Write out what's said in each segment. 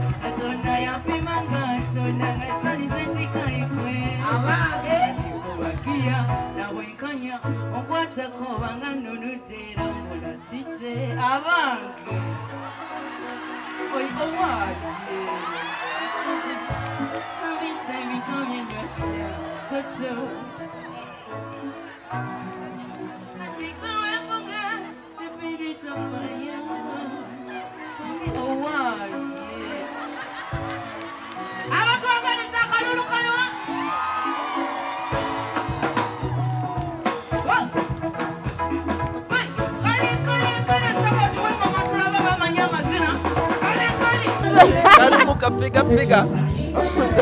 Katonda yampima nga ntonda nga talize ntikaikwe abange kubagiya nabwenkanya onkwatako obanga nnunudde era mbulasite abange oyi owaye sambisa ebika byenyosha toto katika wepunga sipindi tofanya owaye abatwagaliza akalulu kano. Kalimu kafigafiga.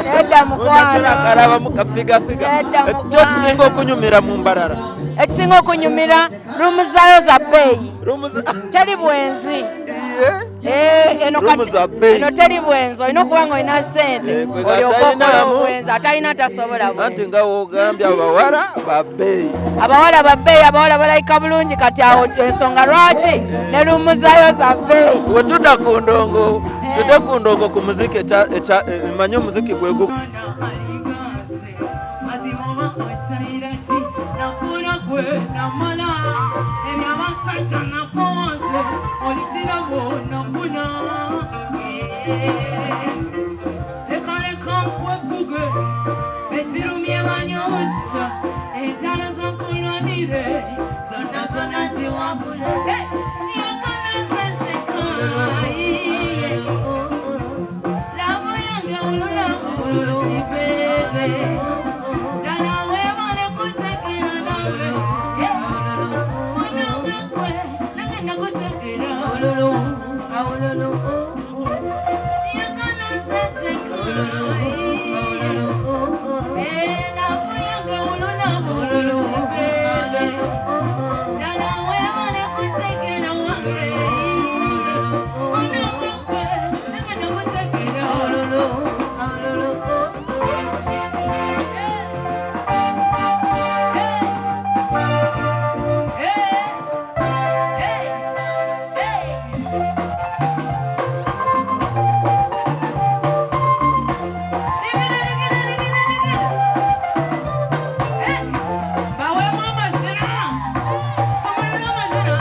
Nedda mukwano. Kalabamu kafigafiga. Nedda mukwano. Kyo kisinga okunyumira mu Mbarara? Ekisinga okunyumira, ruumu zaayo za bbeeyi. Ruumu Teri bwenzi. Iye. Eh, eno Ruumu kati za bbeeyi. Eno teri bwenzi, olina okuba nga olina ssente Eh, kwe olyoke okole atalinaamu. obwenzi, atalina tasobola Anti bwenzi. nga wogambye, abawala ba bbeeyi. Abawala ba bbeeyi, abawala balabika bulungi. Kati awo ensonga lwaki ne ruumu zaayo za bbeeyi. Wetudda ku ndongo, tudde ku ndongo, ku muziki mmanyi omuziki gwe gu Gwe namala ebyabasajja nakonze olikirabo nafuna leka leka nkwefuge ekirumye banyosa entalo zokulwanire zonna zonna ziwangule yakanazezeka love yange olulabuluzi bebe ddala weebale kutegera nawe mwana gwe nange nakutegera olulu yakanazezeka love yange olulabuluzi bebe ddala weebale kutegera wange mwana gwe nange nakutegera olulu. Bawemu amazina, sumulula amazina,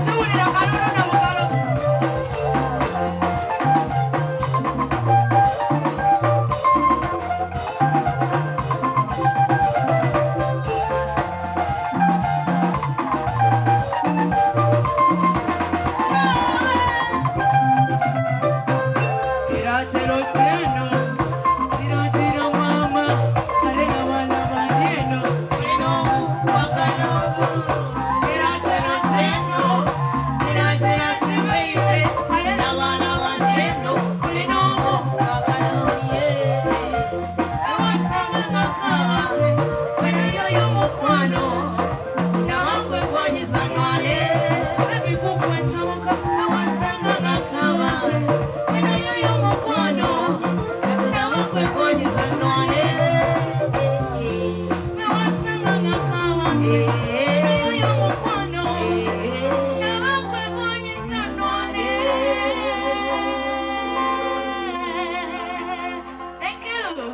siwulira kalulu na bugalo. Kiratero kyeno, kiratero mama, ale n'abaana bandyeno, olina obuwakanobu. Kiratero kyeno, kiratero kibeire, ale n'abaana bandyeno, olina obuwakanobu. Awasanga ngakabaze, wenayoyo mukwano, nawakwekwanyiza nwale, ebikukwetabuka. Awasanga ngakabaze, wenayoyo mukwano, nawakwekwanyiza nwale. Awasanga ngakabaze, wenayoyo mukwano, nawakwekwanyiza nwale. Thank you.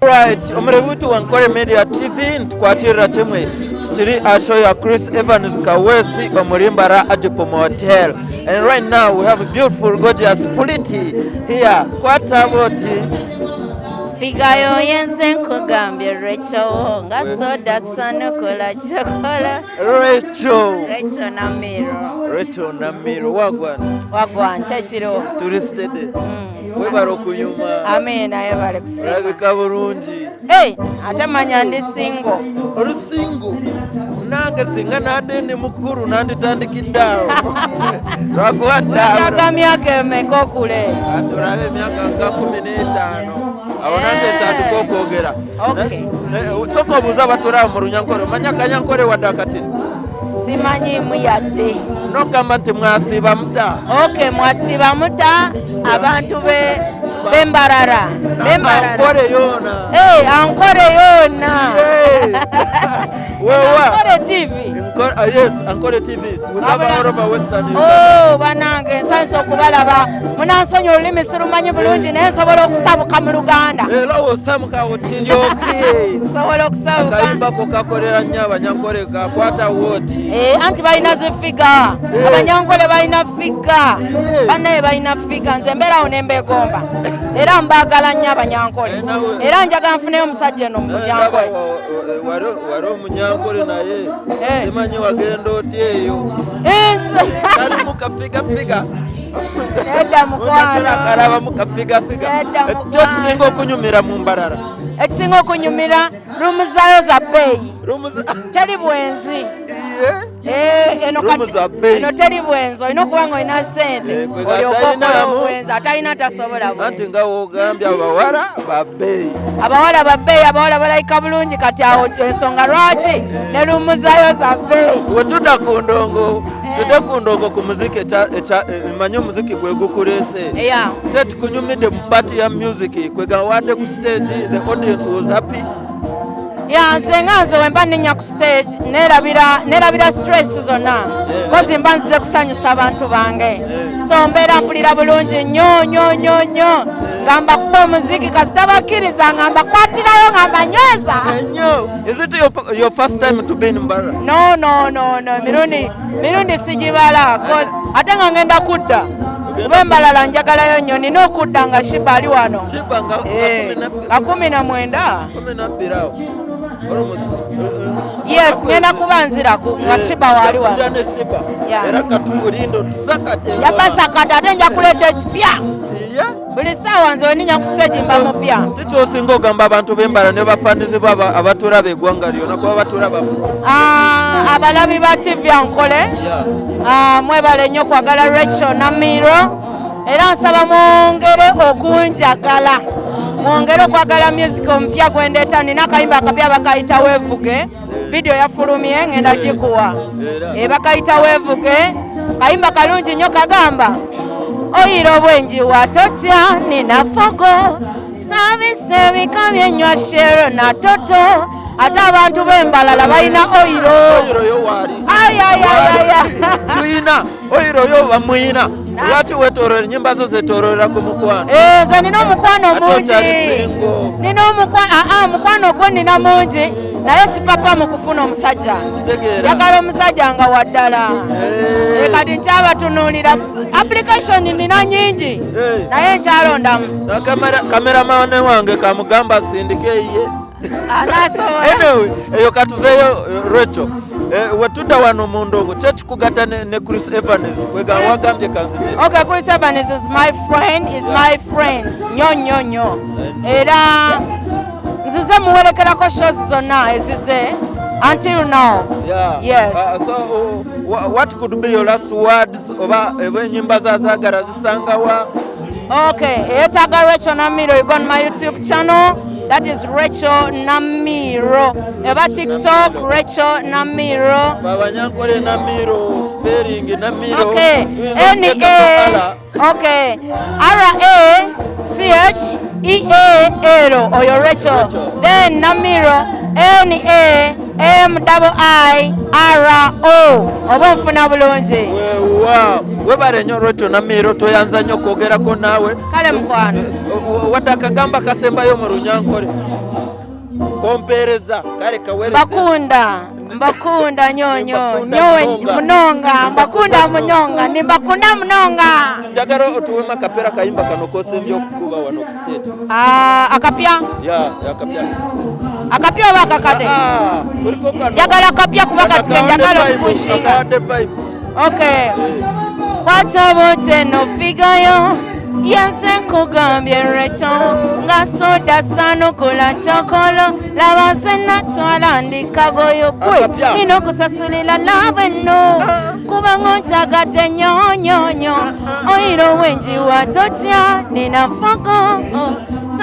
Right, omurebi wa Nkore Media TV, ntukwatirira kimwe tukiri aha show ya Chris Evans Kaweesi omuri Mbara Ajipom Hotel, and right now we have a beautiful, gorgeous Puliti here. Kwata boti. Figure yo yenze nkugambye, Rachel, nga soda sanokola kyokola. Rachel. Rachel Namiro. Rachel Namiro, wagwan? Wagwan, kyekiro? Turi steady. Webale okunyuma. Amiina, yebale kusiima. Olabika bulungi. Hey, ate manya ndi single. Oli single? Nange singa nadde ndi mukulu nanditandikidde awo, lwakuba Wetaaga myaka emeka okule? Tulabe, emyaka nga 15, awo nange ntandika okwogera. Soka obuuza abatulaba mu Runyankore, omanya Akanyankore wadde akatini? Simanyiimu yadde. Nogamba nti mwasiiba muta. Ok, mwasiiba muta abantu be Bembarara. Bembarara. Ankole yoona. Hey, Ankole yoona. Wewa. Ankole TV. Yes, Ankole TV. We cover all over Western Uganda. Oh, banange nsanyusa okubalaba. Munansonyi olulimi sirumanyi bulungi naye nsobola okusabuka mu Luganda. Era osamuka otindyoke. Nsobola okusabuka. Akayimbako kakolera nnyo Abanyankole, kakwata wooti. Eh, anti balina zifiga. Abanyankole balina figa. Bannaye balina figa. Nze mbeerawo ne mbeegomba. Era mbaagala nnyo Abanyankole. Nawe. Era njagala nfuneyo omusajja eno mu Munyankole. Wali Omunyankole naye simanyi wagenda otya eyo. Nze- Kali mu kafigafiga. Nedda mukwano. Kalaba mu kafigafiga. Nedda mukwano. Kyo kisinga okunyumira mu Mbarara? Ekisinga okunyumira, ruumu zaayo za bbeeyi. Ruumu Teri bwenzi. Ye. Eh, eno Ruumu kati za bbeeyi. eno teri bwenzi, olina okuba nga olina ssente Eh, kwe olyoke okole atalinaamu. obwenzi, atalina tasobola Anti bwenzi. nga wogambye abawala ba bbeeyi. Abawala ba bbeeyi, abawala balabika bulungi, kati awo ensonga lwaki ne ruumu zaayo za bbeeyi. Wetudda ku ndongo, tudde ku ndongo ku muziki mmanyi omuziki gwe gukuleese. Tetukunyumidde mu party ya music kwega wadde ku stage, the audience was happy. Ya, nze nga nze wemba nninnya ku stage neerabira stress zonna, kozi mba nzize kusanyusa abantu bange, so mbeera mpulira bulungi nnyo nnyo nnyo nnyo nga mbakuba omuziki, kasita bakkiriza nga mbakwatirayo nga mbanyweza. Ennyo. Is it your first time to be in Mbarara? No, no, no, no, mirundi sigibala, cause ate nga ngenda kudda kuba embalala njagalayo nnyo, nina okudda nga Shiba ali wano. Shiba nga Eh, nga 19. 12 awo. Almost. Yes, ngenda kuba nziraku nga Shiba waali wano. Kudda ne Shiba. Era katukulinde otusakate engoma. Yabasakata ate nja kuleeta ekipya. Buli ssaawa nze weninnya ku stage mba mupya. Kiki osinga ogamba abantu b'Embala ne bafanizibwa abatulaba eggwanga lyonna, kuba batulaba? Ah, abalabi ba TV Ankole, mwebale nnyo kwagala Rachel Namiro, era nsaba mwongere okunjagala, mwongere okwagala music omupya gwendeeta. Nina akayimba akapya bakayita Weevuge, vidiyo yafulumye, ngenda gikuwa. Era. E, bakayita Weevuge, kayimba kalungi nnyo, kagamba oyira obwenjiwa totya nina fogo saabisa ebika byenywa shero na toto, ate abantu b'embalala balina oyiro. Oyiro yo waali. Ayayayaya. Tuyina oyiro yo bamuyina. Lwaki weetoolora ennyimba zo zeetoolorera ku mukwano? Eh, nze nina omukwano Ate mungi. okyali single. Nina omukwano, aa, mukwano gwo nina mungi, naye sipapa mu kufuna omusajja. Kitegeera. Njagala omusajja nga waddala. Eh, kati nkyabatunuulira, application nina nyingi, naye nkyalondamu. Na kameramani wange kamugamba asindike eyiye. Anaasobola. Anyway, eyo katuveeyo. Rachel, wetudda wano mu ndongo, kyekikugatta ne Chris Evans kwega wagambye kanzije. Okay, Chris Evans is my friend, is my friend. Nnyo nnyo nnyo. Era nzize muwerekerako shows zonna ezize until now. Yes. So what could be your last words, oba eba ennyimba zazaagala zisangawa? Okay, eyetaaga Rachel Namiro, you go on my YouTube channel. That is Rachel Namiro. Eba TikTok, Rachel Namiro. Babanyankole, Namiro, spelling Namiro. Okay, Tuyinza N okuteeka A okay, RACHEAL, oyo Rachel. Rachel. Then Namiro, NAMIIRO. Oba nfuna bulungi. Wewa webale nnyo Rachel Namiro, toyanza nnyo okwogerako naawe. Kale mukwano. Wadde akagamba kasembayo mu Runyankole kompeereza, kale kaweereze. Mbakunda, mbakunda nnyo nnyo. Mbakunda Nyowe munonga. Munonga, mbakunda munonga, nimbakunda munonga. Njagala otuwemu akapeera kayimba kano kosembye okukuba wano ku stage. Ah, akapya? Ya, akapya. Akapya oba akakadde? Ah, kuliko kano. Njagala kapya kuba kati ke njagala Akawadde vibe, okupushinga. akawadde vibe. Okay. Kwata bwotyo eno figayo yenze nkugambye Rachel nga soda sanukula kyokolo laba nze natwala ndikagoyo gwe Akapya. nina okusasulira love eno kubanga onjagadde nnyo nnyo nnyo oyira owenjiwa totya nina fogo.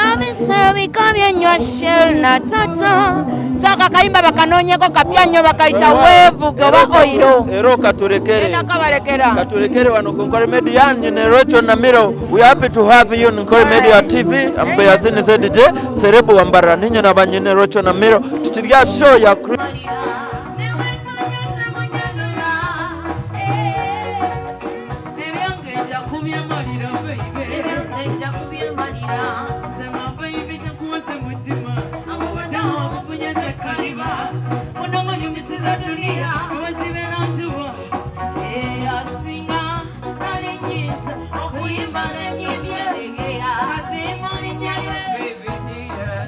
Sabisa ebika byenywa Shell na Tata. Saka kayimba bakanoonyeko kapya nnyo, bakayita Weevuge oba Oiro. Era okaturekere. Genda kabalekera. Katurekere wano ku Nkore Media. Nyine Rachel Namiro, we are happy to have you on Nkore Media TV. I'm Beyazini ZDJ Serebu Wambara, ninye na banyine Rachel Namiro, tukirya show ya Chris. Ebyange nja kubyemalira, baby. Sema baby, kyakuwase mutima akubatawo okufunyeza kaliba onongonyumisiza dunia wezibera njuwa asinga alinyiza okuyimba nenyimye azima linnya lye baby dear.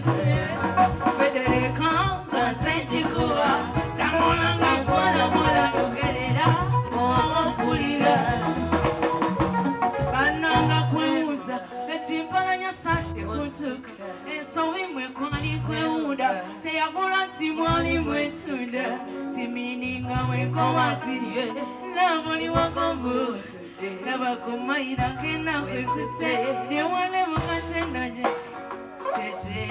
Federeka nga nze nkikuwa tamula nga nkola yogerera okulira bananga kwewuuza ekimpalanya saati kuntuka ensobi mwe kwali kwewuuda teyagula nti mwali mwetunda kimininga mwekoba nti nabuli wakombutu nabakumayira kenaku etute newalebukatendageti kyekye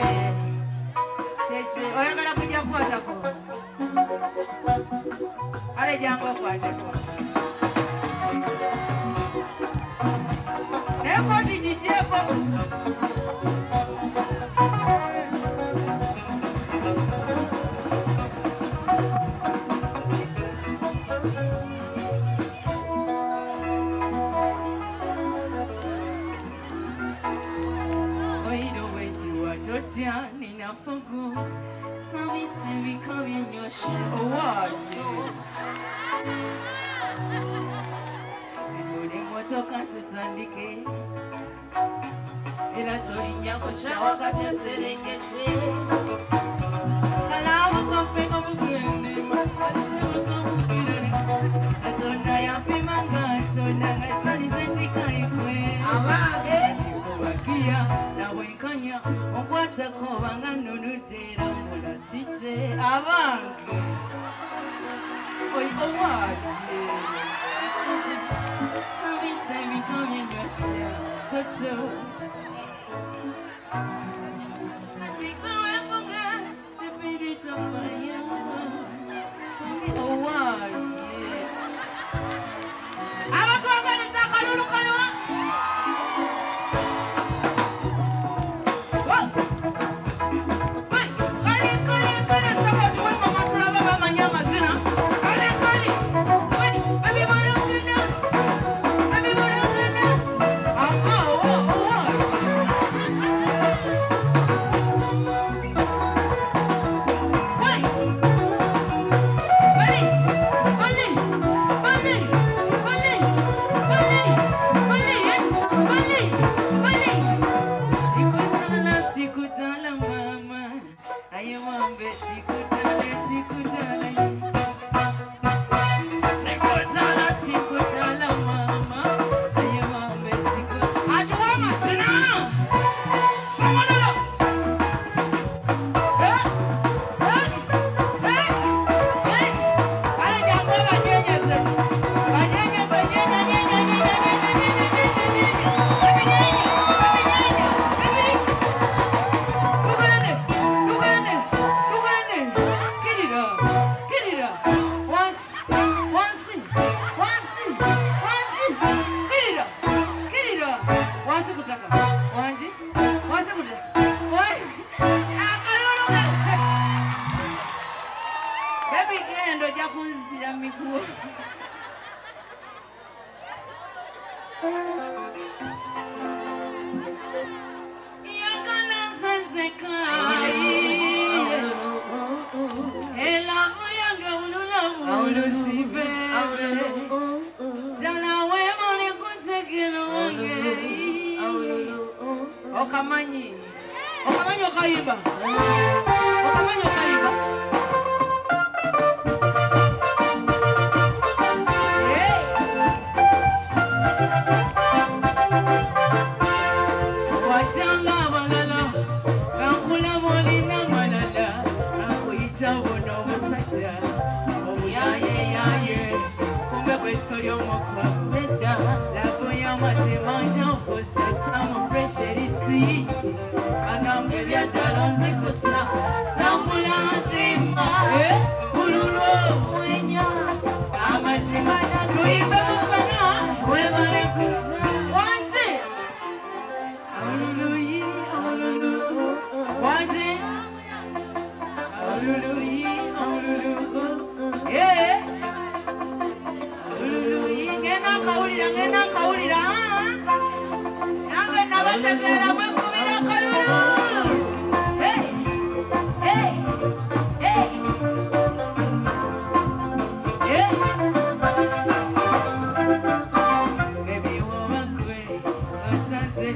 kyekye oyagala kujja kukwatako ale jangu okwateko naye kooti gigyeko. Oiro wejiwa totya nina fogo sabisi bika byenyoshe owaje sibuli motoka tutandike era tolinnya kushawa kati oserengete kalabo kaffe kamugende Katonda yampima nga ntonda nga talize ntikaikwe abange kubakia nabwenkanya okwatako banga nnunudde era mbulasite abange oyi owaye sabisa ebika byenyoshe toto katika webuga sipidi tofanya owaye abatwagaliza akalulu kaliwa. Kale kale kale saba tuwe mama tulaba bamanya amazina kale kale everybody can dance, everybody can dance ako owaye. Wait. Bali, bali, bali, bali, bali, bali, bali, bali. Sikutala, sikutala mama, aye mambe, sikutala, sikutala. Sikutala, sikutala mama, aye mambe, sikutala. Atuwa masina, samalala. Eh, eh, eh, eh. Kale jangu banyenyeze. Banyenyeze, nyenya, nyenya, nyenya, nyenya, nyenya, nyenya, nyenya. Baby, nyenya, baby, nyenya, baby. Tugende, tugende, tugende. Kirira, kirira. Wansi, wansi, wansi, wansi. Kirira, kirira. Wansi kutaka. Wanji, wansi kutaka. Wansi. Akalulu ka- Baby genda ojja kunzitira mu miguwa. Yagala nzezeka. Elavu yange ululavu baby. Ddala weebale kuntegera wange. Okamanyi. Okamanyi okayimba. Okamanyi okayimba. Hey! Watanga abalala kankulaba olina malala akuyita buno obusajja obuyayeyaye kumbe gwetoli omukwavu nedda love y'amazima njafuuse tamu fresh eri sweet. Abategeera mwekubira akalulu. Hey, hey, hey. Yeah. Baby, woba gwe osanze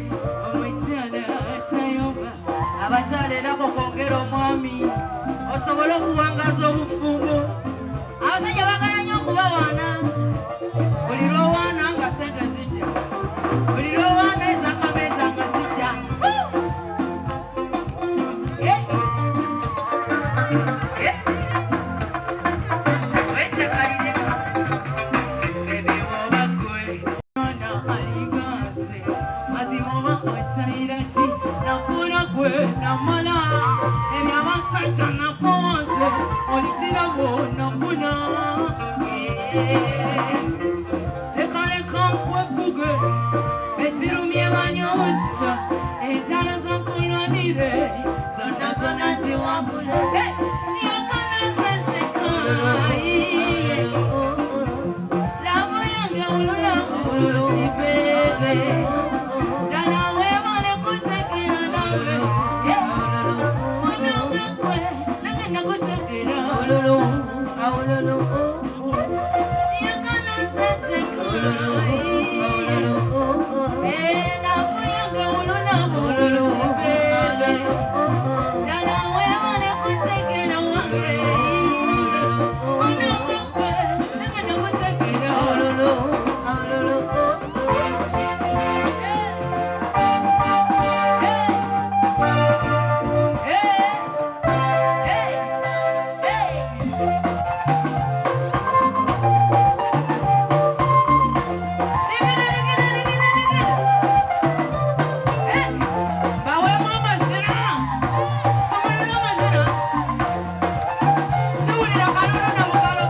omukyala atayomba. Abakyala era mukwongera omwami osobole okuwangaza obufumbo. Abasajja baagala nnyo okubawaana. Buli lw'owaana nga ssente zijja, buli lw'owaana ez'akameeza nga zijja. Woo! Yeah. Yeah. Weecakalire. Baby, woba gwe mwana alinganze, mazima oba okyayira ki? Nafuna gwe namala ebyabasajja nakonze, oli kirabo nafuna. Leka leka nkwefuge, ekirumye banyosa, entalo zokulwanire zonna zonna ziwangule. Yakala nzezeka. Love yange ululabuzi baby, ddala weebale kutegera nawe. Mwana gwe nange nakutegera. Yakala nzezeka. Love yange ululabuzi baby, ddala weebale kutegera wange. Mwana gwe nange nakutegera. Hey, hey, hey. Ligida, ligida, ligida, ligida. Hey, baweemu amazina, siwulira amazina, siwulira kalulu na bugalo.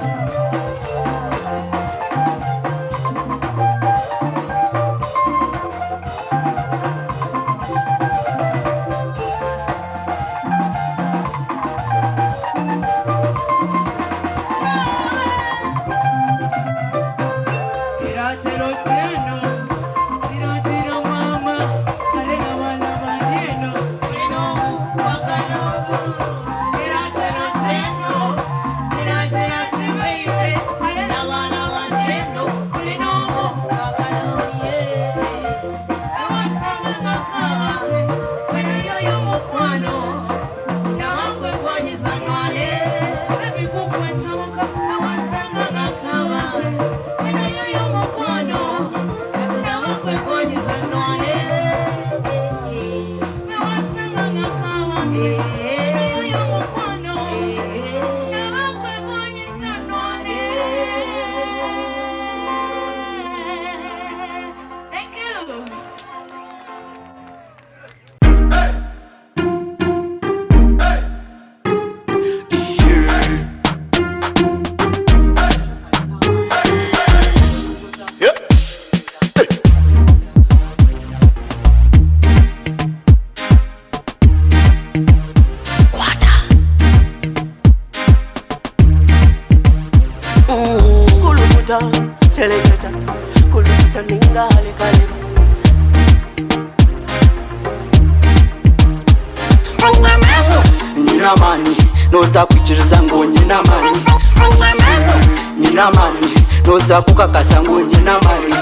Kiratero kyeno, kiratero mama, ale n'abaana bandi eno, olina omukwagala omu. Kiratero kyeno, kiratero kibaire, ale n'abaana bandi eno, olina omukwagala omu. Ewasanga ng'akabaze, wenayo y'omukwano, nawakwegwanyiza nwale, ebikukwetabuka. Ewasanga ng'akabaze, wenayo y'omukwano, nawakwegwanyiza nwale. Ewasanga ng'akabaze, wenayo y'omukwano, nawakwegwanyiza nwale. Thank you. Kulukuta, seleketa, kulukuta ninga halekaleba. Nina amaani, noza kwikiriza ngu nyina amaani. Nina amaani, noza kukakasa ngu nyina amaani.